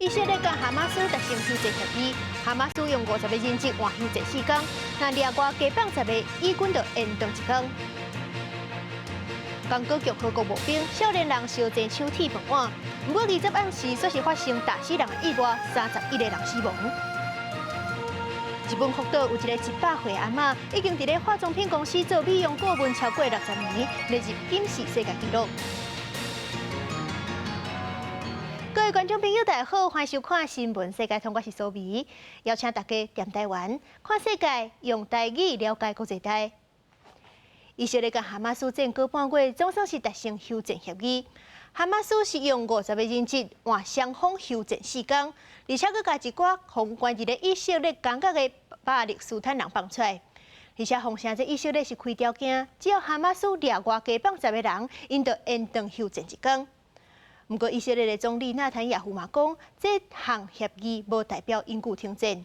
以色列佮哈馬斯達成休戰協議，哈馬斯用50個人質換休戰4工，若掠外加放10個，以軍就延長一工。剛果共和國募兵，少年人相爭搶鐵飯碗。毋過20暗時，煞是發生踏死人的意外，31個人死亡。日本福島有一個100歲阿嬤，已經佇咧化妝品公司做美容顧問超過60年，列入金氏世界紀錄。各位觀眾朋友，大家好，歡迎收看《新聞世界通》，我是蘇眉，邀請大家踮台灣看世界，用台語了解國際大。以色列佮哈馬斯戰個半月，總算是達成休戰協議。哈馬斯是用50個人質換雙方休戰4工，而且閣共一寡予關佇咧以色列監獄的巴勒斯坦人放出來。而且風聲這以色列是開條件，只要哈馬斯掠外加放十個人，𪜶就延長休戰一工。毋過以色列的總理納坦雅胡嘛講，這項協議無代表永久停戰。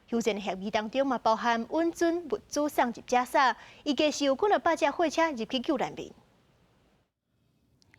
休戰協議當中嘛包含允准物資送入加沙，預計是有幾若百架貨車入去救難民。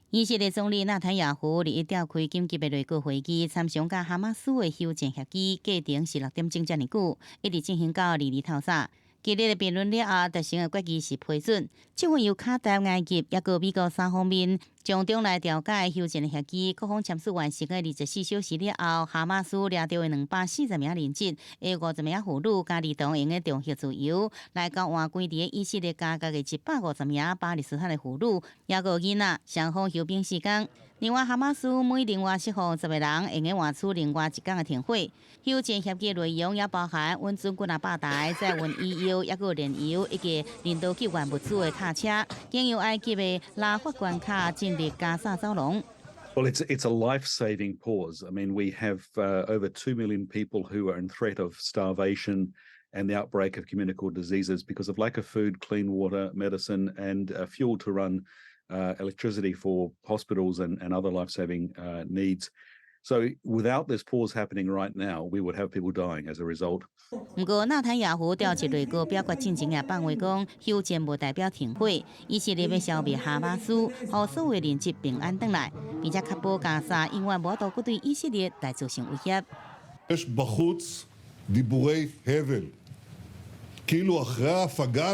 以色列總理納坦雅胡日調開緊急的內閣會議，參詳佮哈馬斯的休戰協議過程是6點鐘遮爾久，一直進行到2日透早。激烈的辯論了後，達成的決議是批准，這份由卡達、埃及抑閣美國三方面從中來調解休戰的協議，各方簽署完成的24小時了後，哈馬斯掠著的240名人質、50名婦女佮兒童，會用得重獲自由，來交換關佇以色列監獄的150名巴勒斯坦的婦女，抑閣囡仔，雙方休兵4工。另外，哈馬斯每另外釋放十個人，會用換取另外一工的停火。休戰協議內容也包含允准幾若百台載運醫藥、抑閣燃油以及人道救援物資的卡車，經由埃及的拉法關卡進入加薩走廊。 Well, it's a life-saving pause. I mean, we have over 2 million people who are in threat of starvation and the outbreak of communicable diseases because of lack of food, clean water, medicine, and fuel to run electricity for hospitals and other life-saving needs. So without this pause happening right now, we would have people dying as a result. 毋過，納坦雅胡召集內閣表決進前也放話講，休戰無代表停火，以色列欲消滅哈馬斯，予所有人質平安轉來，並且確保加沙永遠無法度閣對以色列來造成威脅。 יש בחוץ דיבורי הבל, כאילו אחרי ההפוגה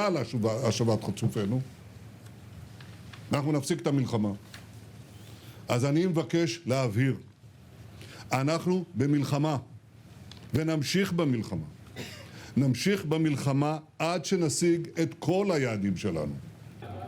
להשבת חטופינו, אנחנו נפסיק את המלחמה. אז אני מבקש להבהיר, אנחנו במלחמה, ונמשיך במלחמה. נמשיך במלחמה עד שנשיג את כל היעדים שלנו.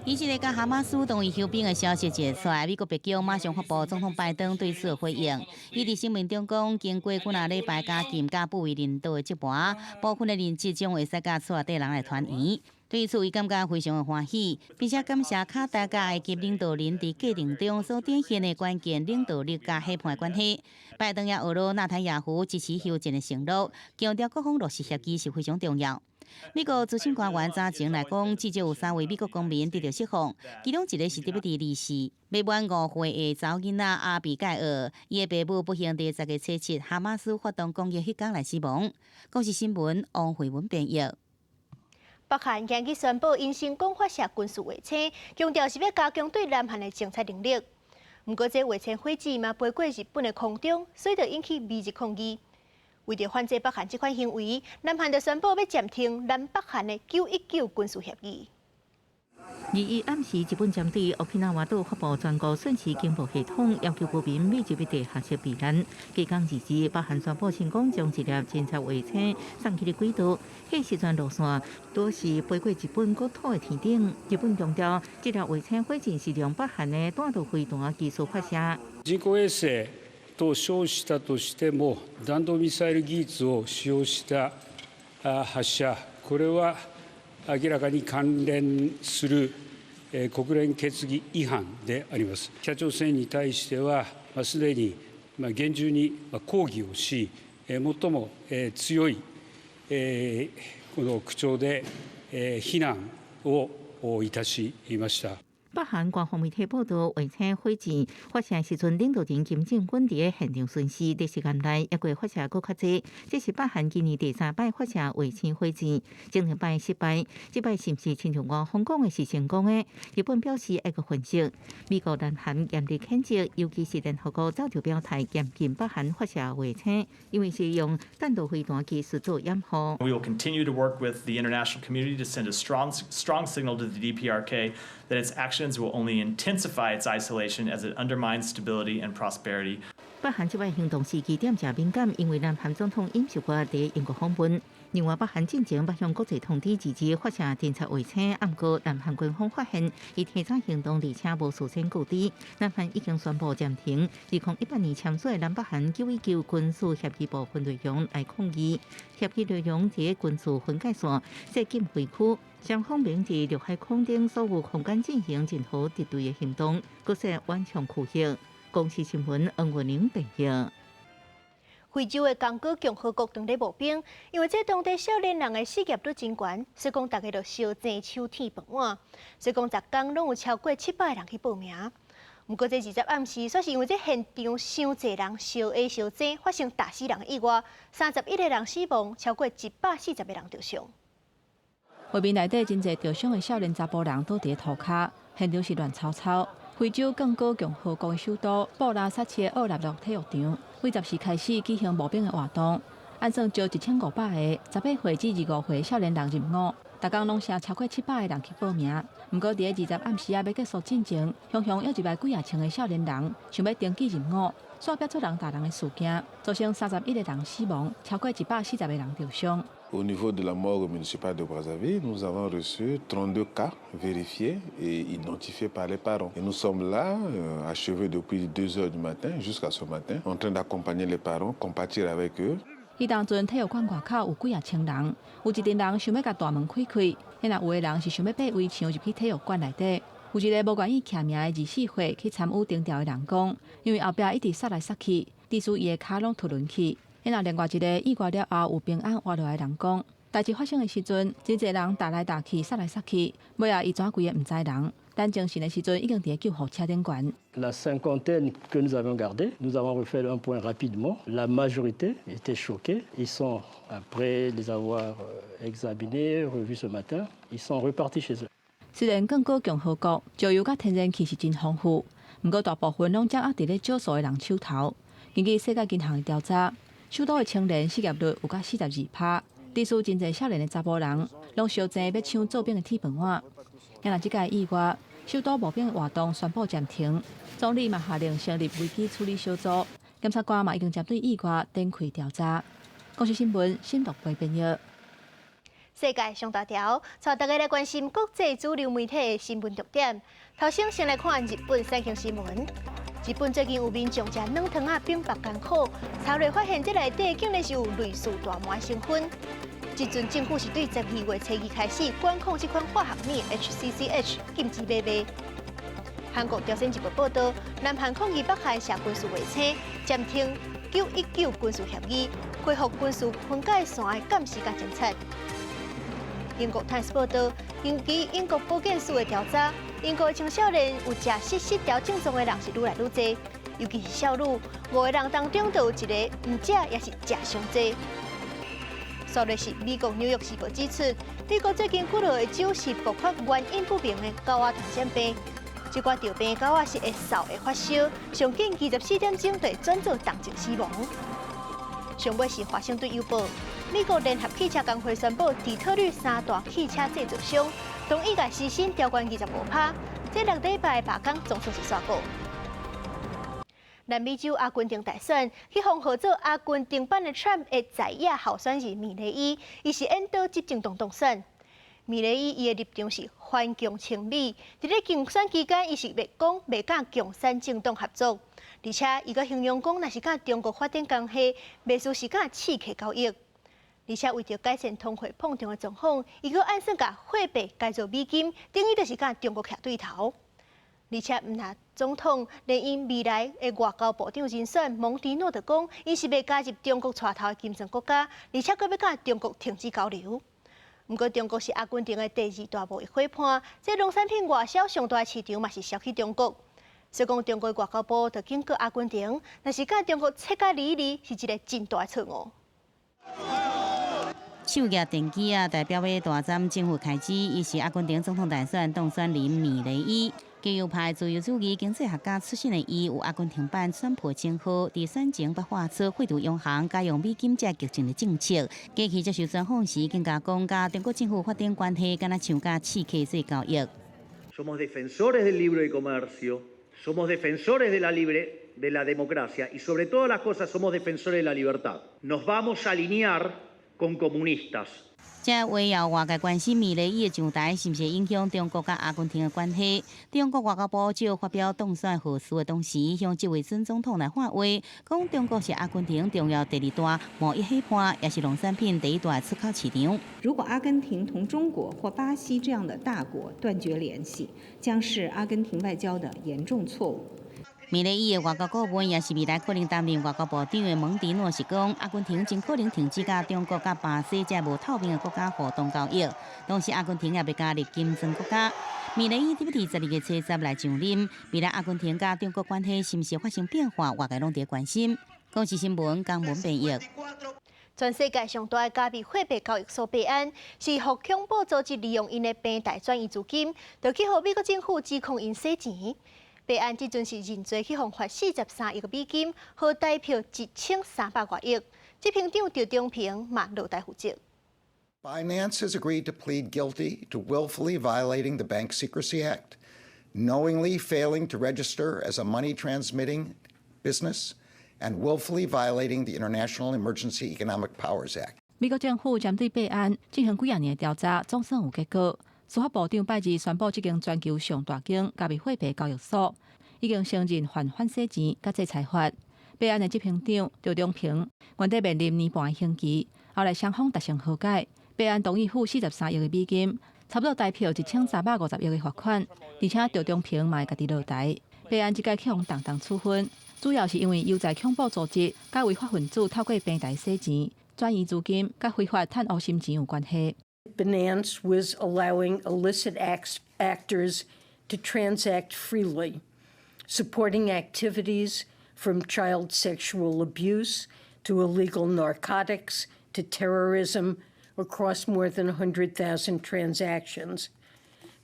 以色列佮哈馬斯同意休兵的消息一出來，美國白宮馬上發布總統拜登對此的回應。伊佇聲明中講，經過幾若禮拜監禁佮不為人道的折磨，部分的人質將會使佮厝內底人來團圓。對此，伊感覺非常的歡喜，並且感謝卡達佮埃及領導人佇過程中所展現的關鍵領導力佮夥伴關係。拜登也呵咾納坦雅胡支持休戰的承諾，強調各方落實協議是非常重要。美國資深官員早前來講，至少有三位美國公民得著釋放，其中一個是佇欲佇24欲滿5歲的查某囡仔阿比蓋爾，伊的爸母不幸佇10月初7哈馬斯發動攻擊彼工來死亡。公視新聞王慧文編譯。北韓今日宣布，𪜶成功發射軍事衛星，強調是欲加強對南韓的偵察能力。毋過，這衛星火箭嘛飛過日本的空中，所以就引起美日抗議。為著反制北韓這款行為，南韓就宣布欲暫停南北韓的919軍事協議。21暗時，日本針對沖繩島發布全國瞬時警報系統，要求國民每日欲地下室避難。隔工22，北韓宣布成功將一粒偵察衛星送去的軌道，彼時陣路線都是飛過日本國土的天頂。日本強調，這粒衛星火箭是用北韓的彈道飛彈技術發射。人工衛星と稱したとしても、弾道ミサイル技術を使用した発射、これは明らかに関連する国連決議違反であります。北朝鮮に対しては、すでに厳重に抗議をし、最も強いこの口調で非難をいたしました。北韓官方媒體報道，衛星火箭發射時陣，領導人金正恩佇現場巡視，短時間內猶閣發射閣較濟。這是北韓今年第三擺發射衛星火箭，前兩擺失敗，這擺是毋是親像官方講的是成功的？日本表示愛閣分析。美國、南韓嚴厲譴責，尤其是聯合國早就表態嚴禁北韓發射衛星，因為是用彈道飛彈技術做掩護。 We will continue to work with the international community to send a strong, strong signal to the DPRK that its actions will only intensify its isolation as it undermines stability and prosperity. 北韓這擺行動時機點誠敏感，因為南韓總統尹錫悅佇英國訪問。另外，北韓進前捌向國際通知自己發射偵察衛星，毋過南韓軍方發現，伊提早行動，而且無事先告知。南韓已經宣布暫停2018年簽署的南北韓919軍事協議部分內容來抗議。協議內容佇軍事分界線設禁飛區，雙方免佇陸海空頂所有空間進行任何敵對的行動，閣設頑強區域。公視新聞黃文玲編譯。非洲的剛果共和國當咧募兵，因為這當地少年人的失業率真懸，所以講大家就相爭搶鐵飯碗。所以講逐工攏有超過700個人去報名。毋過這二十暗時，煞是因為這現場傷濟人相下相爭，發生打死人的意外，31個人死亡，超過140個人著傷。畫面內底真濟著傷的少年查埔人倒佇塗跤，現場是亂糟糟。非洲剛果共和國的首都布拉薩市奧納洛體育場，對10時開始舉行募兵的活動，按算招1500個18歲至25歲少年人入伍，逐工攏寫超過700個人去報名。毋過佇咧二十暗時仔欲結束進前，雄雄約入來幾仔千个少年人想欲登記入伍，煞變做人打人的事件，造成31個人死亡，超過140個人著傷。 Au niveau de la morgue municipale de Brazzaville, nous avons reçu 32 cas vérifiés et identifiés par les parents. Et nous sommes là, achevés depuis 2 heures du matin jusqu'à ce matin, en train d'accompagner les parents, compatir avec eux. 彼當陣體育館外口有幾仔千人，有一陣人想欲共大門開開，彼若有的人是想欲爬圍牆入去體育館內底。有一個無願意簽名的24歲去參與徵調的人講，因為後壁一直殺來殺去，致使伊的跤攏脫輪去。彼若另外一個意外了後有平安活落來的人講，代誌發生的時陣，真濟人打來打去，殺來殺去，尾仔伊怎規个毋知人。等精神的時陣，已經佇咧救護車頂懸。 La cinquantaine que nous avions gardée, nous avons refait un point rapidement. La majorité était choquée. Ils sont, après les avoir examinés, revus ce matin, ils sont repartis chez eux. 雖然剛果共和國石油佮天然氣是真豐富，毋過大部分攏掌握佇咧少數的人手頭。根據世界銀行的調查，首都的青年失業率有到42%，致使真濟少年的查埔人攏相爭欲搶做兵的鐵飯碗。若這個意外，首都募兵的活動宣布暫停，總理嘛下令成立危機處理小組，檢察官嘛已經針對意外展開調查。公視新聞新獨編譯。世界上大條，帶大家來關心國際主流媒體的新聞重點。頭先先來看日本產經新聞。日本最近有民眾食軟糖仔反目艱苦，查落發現這內底竟然是有類似大麻成分。這陣政府是對12月初2開始管控這款化學物 HCCH 禁止買賣。韓國朝鮮日報報導，南韓抗議北韓射軍事衛星，暫停919軍事協議，恢復軍事分界線的監視佮偵察。英國《泰斯》報導，根據英國保健署的調查，英國的青少年有食失調症狀的人是愈來愈濟，尤其是少女，五個人當中就有一個毋食抑是食傷濟。煞來是美國紐約時報指出，美國最近幾落個州是爆發原因不明的狗仔傳染病，這寡著病的狗仔是會嗽會發燒，上緊24點鐘就會轉做重症死亡。上尾是華盛頓郵報，美國聯合汽車工會宣布，底特律三大汽車製造商同意共時薪調懸25%，這6禮拜罷工總算是煞過。南美洲阿根廷大選，去予號做阿根廷版的川普的在野候選人米雷伊，伊是引導執政黨當選。米雷伊伊的立場是反共親美，佇咧競選期間，伊是袂講袂佮共產政黨合作，而且伊閣形容講，若是佮中國發展關係，袂輸是佮刺客交易。而且為著改善通貨膨脹的狀況，伊閣按算共貨幣改做美金，等於就是佮中國徛對頭。而且毋但總統，連𪜶未來的外交部長人選蒙迪諾就講，𪜶是袂加入中國帶頭的金磚國家，而且閣欲佮中國停止交流。毋過中國是阿根廷的第二大貿易夥伴，這農產品外銷上大市場嘛是銷去中國。所以講，中國外交部就警告阿根廷，若是佮中國切甲離離，是一個真大錯誤。手舉電機啊，代表欲大斬政府開支，伊是阿根廷總統大選當選人米雷伊。極右派自由主義經濟學家出身的伊，有阿根廷版川普稱號，佇選前捌喊出廢除央行、改用美金這激進的政策。過去接受專訪時，更加講佮中國政府發展關係，敢若像佮刺客做交易。 Somos defensores del libre comercio, somos defensores de la libre de la democracia y sobre todas las cosas somos defensores de la libertad. Nos vamos a alinear con comunistas. 這圍繞外界關心米雷伊的上台，是毋是影響中國佮阿根廷的關係？中國外交部就發表當選賀詞的同時，向這位準總統來喊話，講中國是阿根廷重要第二大貿易夥伴，也是農產品第一大出口市場。如果阿根廷同中國或巴西這樣的大國斷絕聯繫，將是阿根廷外交的嚴重錯誤。米雷伊的外交顧問，也是未來可能擔任外交部長的蒙迪諾是講，阿根廷真可能停止佮中國、佮巴西這無透明的國家互動交易，同時阿根廷也欲加入金磚國家。米雷伊佇12月初十來上任，未來阿根廷佮中國關係是毋是發生變化，外界攏佇關心。公視新聞江文編譯。全世界上大的加密貨幣交易所幣安，是予恐怖組織利用𪜶的平台轉移資金，就去予美國政府指控𪜶洗錢。幣安這陣是認罪去予罰43億美金，合台幣1300外億。執行長趙長鵬嘛落台負責。 Binance has agreed to plead guilty to willfully violating the Bank Secrecy Act, knowingly failing to register as a money transmitting business, and willfully violating the International Emergency Economic Powers Act. 美國政府針對幣安進行幾仔年的調查，總算有結果。司法部長拜二宣布，這間全球上大間加密貨幣交易所已經承認犯反洗錢佮制裁法。幣安的執行長趙長鵬原底面臨年半的刑期，後來雙方達成和解，幣安同意付43億的美金，差不多台幣1350億的罰款，而且趙長鵬嘛會家己落台。幣安這擺去予重重處分，主要是因為優待恐怖組織佮違法分子透過平台洗錢、轉移資金佮非法趁烏心錢有關係。 Binance was allowing illicit actors to transact freely, supporting activities from child sexual abuse to illegal narcotics to terrorism across more than 100,000 transactions.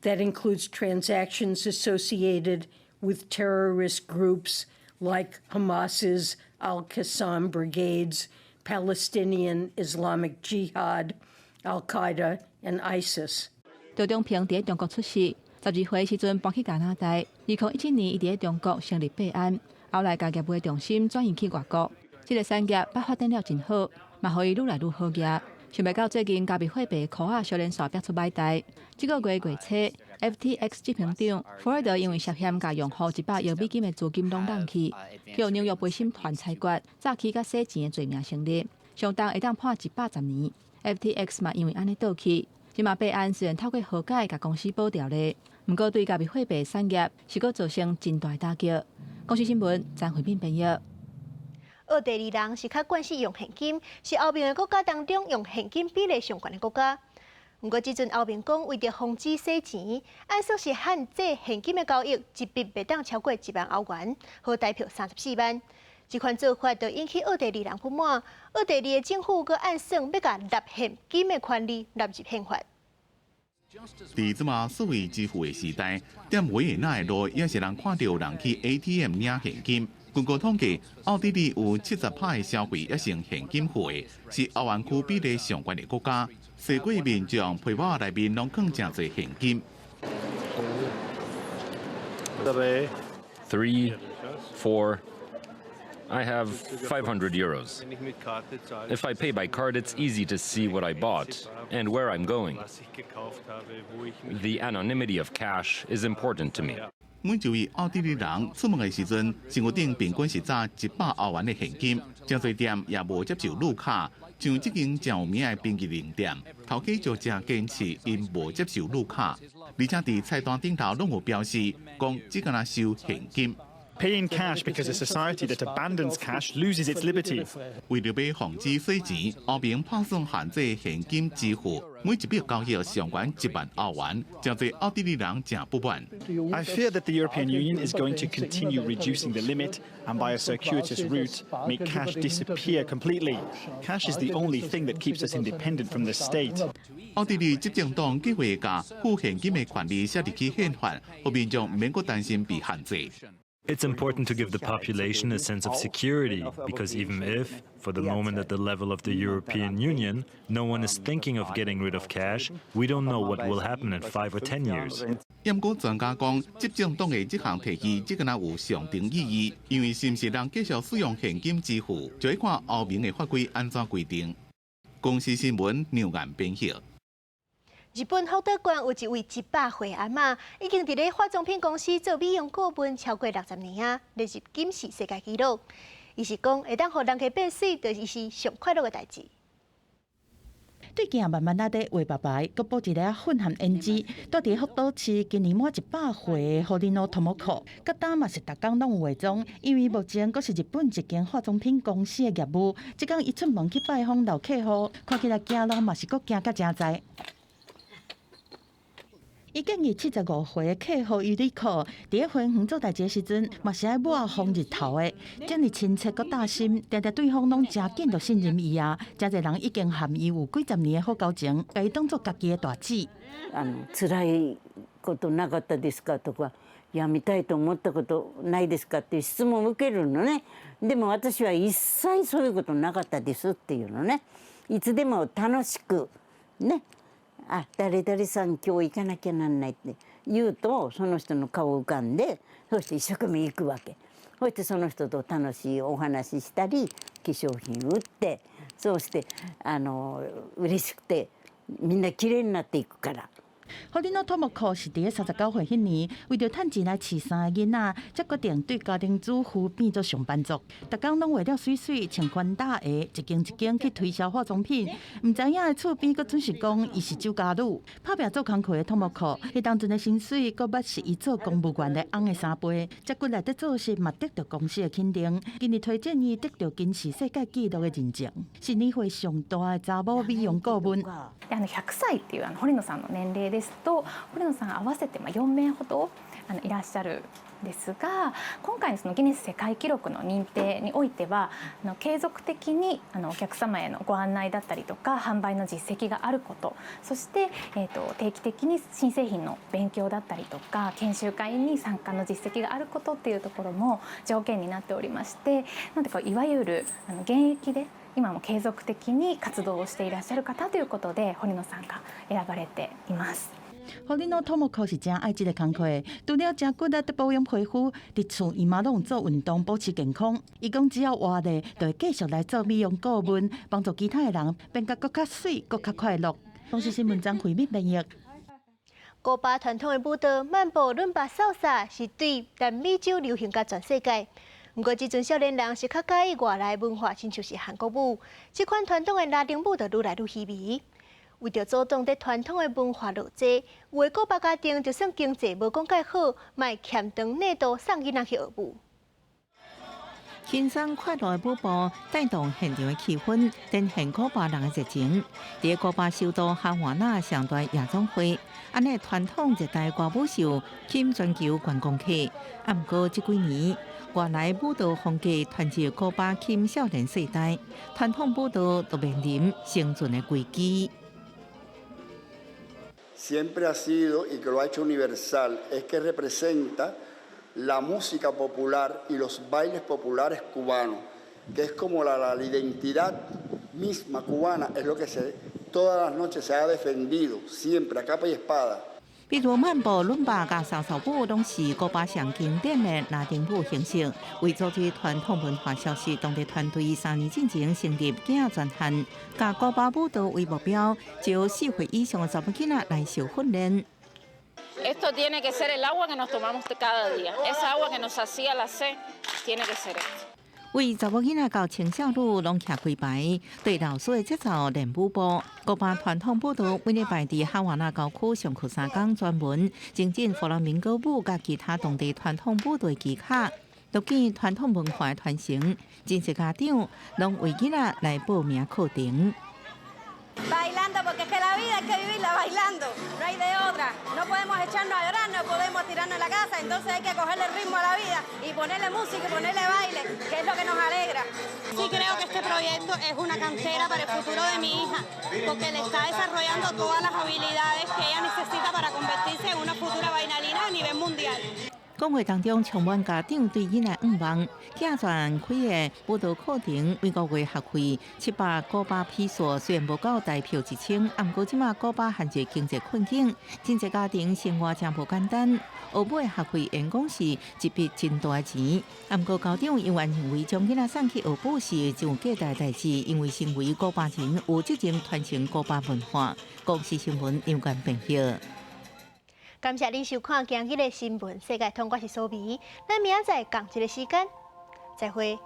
That includes transactions associated with terrorist groups like Hamas's Al Qassam brigades, Palestinian Islamic Jihad, Al Qaeda, and ISIS. 趙長鵬佇中國出世，12歲時陣搬去加拿大。2017年，伊佇中國成立幣安，後來共業務重心轉移去外國。這個產業捌發展了真好，嘛予伊愈來愈好額。想袂到最近加密貨幣箍仔小連續變出䆀代。這個月月初，FTX 執行長弗洛伊德因為涉嫌共用戶100億美金的資金攏弄去，予紐約陪審團裁決，詐欺佮洗錢的罪名成立，上重會當判110年。FTX 嘛因為按呢倒去，這馬幣安雖然透過和解共公司保掉咧，毋過對加密貨幣產業是閣造成真大打擊。公視新聞張慧敏編譯。奧地利人是較慣勢用現金，是歐盟的國家當中用現金比例上懸的國家。毋過，這陣歐盟講，為著防止洗錢，按說是限制現金的交易，一筆袂當超過1萬歐元，合台幣34萬。這款做法就引起奧地利人不滿，奧地利的政府閣按算欲共納現金的權利納入憲法。佇這馬數位支付的時代，踮維也納的路也是人看著人去 ATM 領現金。根據統計，奧地利有70%的消費猶是用現金付的，是歐元區比例上懸的國家。踅過民眾皮包內面攏囥誠濟現金。 Three, four. I have €500. If I pay by card, it's easy to see what I bought and where I'm going. The anonymity of cash is important to me. 每一位奧地利人出門的時陣，身軀頂平均是紮100歐元的現金。誠濟店也無接受綠卡，像這間誠有名的冰淇淋店，頭家就誠堅持𪜶無接受綠卡，而且佇菜單頂頭攏有標示，講只敢若收現金。Pay in cash because a society that abandons cash loses its liberty. 為著欲防止洗錢，歐盟拍算限制現金支付，每一筆交易上懸1萬歐元，誠濟奧地利人誠不滿。 I fear that the European Union is going to continue reducing the limit and by a circuitous route make cash disappear completely. Cash is the only thing that keeps us independent from the state. 奧地利執政黨計劃共付現金的權利寫入去憲法，予民眾毋免閣擔心被限制。 It's important to give the population a sense of security because even if, for the moment at the level of the European Union, no one is thinking of getting rid of cash, we don't know what will happen in 5 or 10 years. 毋過專家講，執政黨的這項提議，這敢若有象徵意義，因為是毋是人繼續使用現金支付，就欲看歐盟的法規按怎規定。公視新聞梁岩編譯。日本福島縣有一位100歲阿嬤，已經佇咧化妝品公司做美容顧問超過60年啊，列入金氏世界紀錄。伊是講會當予人家變媠，就是伊是上快樂的代誌。對鏡慢慢仔咧畫白白，閣補一个粉和胭脂。蹛佇福島市，今年滿100歲的堀野智子，佮今嘛是逐工攏有化妝，因為目前閣是日本一間化妝品公司的業務。這工伊出門去拜訪老客戶，看起來行路嘛是閣行甲誠在。伊建議75歲的客戶尤里可，佇咧花園做代誌的時陣，嘛是愛抹防日頭的，遮爾親切閣貼心，定定對方攏誠緊就信任伊啊！誠濟人已經和伊有幾十年的好交情，共伊當做家己的大姊。辛いことなかったですかとか、やめたいと思ったことないですかっていう質問を受けるのね。でも私は一切そういうことなかったですっていうのね。いつでも楽しくね。あ、誰々さん今日行かなきゃなんないって言うと、その人の顔浮かんで、そして一生懸命行くわけ。そしてその人と楽しいお話ししたり、化粧品売って、そうして嬉しくてみんな綺麗になっていくから。堀野智子是佇咧39歲彼年，為著趁錢來飼三个囡仔，才決定對家庭主婦變做上班族。逐工攏畫了媠媠，穿寬大鞋，一間一間去推銷化妝品。毋知影的厝邊閣準是講伊是酒家女。拍拚做工課的智子，彼當陣的薪水閣捌是伊做公務員的翁的三倍。遮骨力佇做事嘛得著公司的肯定。今年推薦伊得著金氏世界紀錄的認證，是年歲上大的查某美容顧問。 100歳っていう堀野さんの年齢ですと、堀野さん合わせて4名ほどいらっしゃるんですが、今回のそのギネス世界記録の認定においては、継続的にお客様へのご案内だったりとか販売の実績があること、そして、定期的に新製品の勉強だったりとか研修会に参加の実績があることっていうところも条件になっておりまして、なのでいわゆる現役で今も継続的に活動をしていらっしゃる方ということで、堀野さんが選ばれています。堀野智子是誠愛這个工課，除了誠骨力佇保養皮膚，佇厝伊嘛攏做運動保持健康。伊講只要活咧，就會繼續來做美容顧問，幫助其他的人變甲閣較媠、閣較快樂。公視新聞張惠敏編譯。古巴傳統的舞蹈曼波倫巴薩薩是對南美洲流行甲全世界。毋過，這陣少年人是較佮意外來文化，親像是韓國舞。這款傳統的拉丁舞就愈來愈稀微。為著阻擋這傳統的文化落寂，有的古巴家庭就算經濟無講蓋好，嘛會儉長領度送囡仔去學舞。輕鬆快樂的舞步帶動現場的氣氛，展現古巴人的熱情。佇古巴首都哈瓦那上大夜總會，按呢傳統熱帶歌舞秀吸引全球觀光客。啊，毋過這幾年，外來舞蹈風格傳入古巴，吸引少年世代，傳統舞蹈都面臨生存的危機。 Siempre ha sido y que lo ha hecho universal es que representa la música popular y los bailes populares cubanos, que es como la identidad misma cubana, es lo que todas las noches se ha defendido, siempre a capa y espada. 比如曼波、倫巴佮薩薩舞，攏是古巴上經典的拉丁舞形式。為阻止傳統文化消失，當地團隊3年進前成立囝專項，共古巴舞蹈為目標，招4歲以上的查某囡仔來受訓練。 Esto tiene que ser el agua que nos tomamos cada día. Esa agua que nos sacía la sed, tiene que ser esto. 為查某囡仔到青少女攏徛規排，對老師的節奏練舞步。古巴傳統舞蹈每禮拜佇哈瓦那郊區上課3工，專門精進弗朗明哥舞佮其他當地傳統舞蹈技巧。樂見傳統文化傳承，真濟家長攏為囡仔來報名課程。 Bailando porque es que la vida hay que vivirla bailando, no hay de otra. No podemos echarnos a llorar, no podemos tirarnos en la casa, entonces hay que cogerle el ritmo a la vida y ponerle música y ponerle baile, que es lo que nos alegra. Sí, creo que este proyecto es una cantera para el futuro de mi hija, porque le está desarrollando todas las habilidades que ella necesita para convertirse en una futura bailarina a nivel mundial. 講話當中充滿家長對囡仔願望，寄全開的舞蹈課程，每個月學費700古巴披索，雖然無夠台票1000，毋過這馬古巴陷入經濟困境，真濟家庭生活誠無簡單。學舞的學費緣講是一筆真大的錢，毋過家長猶原認為將囡仔送去學舞是真有價值的代誌，因為身為古巴人有責任傳承古巴文化。公視新聞楊冠編譯。感謝您收看今日的新聞世界通，我是蘇美，咱明仔載仝一个時間，再會。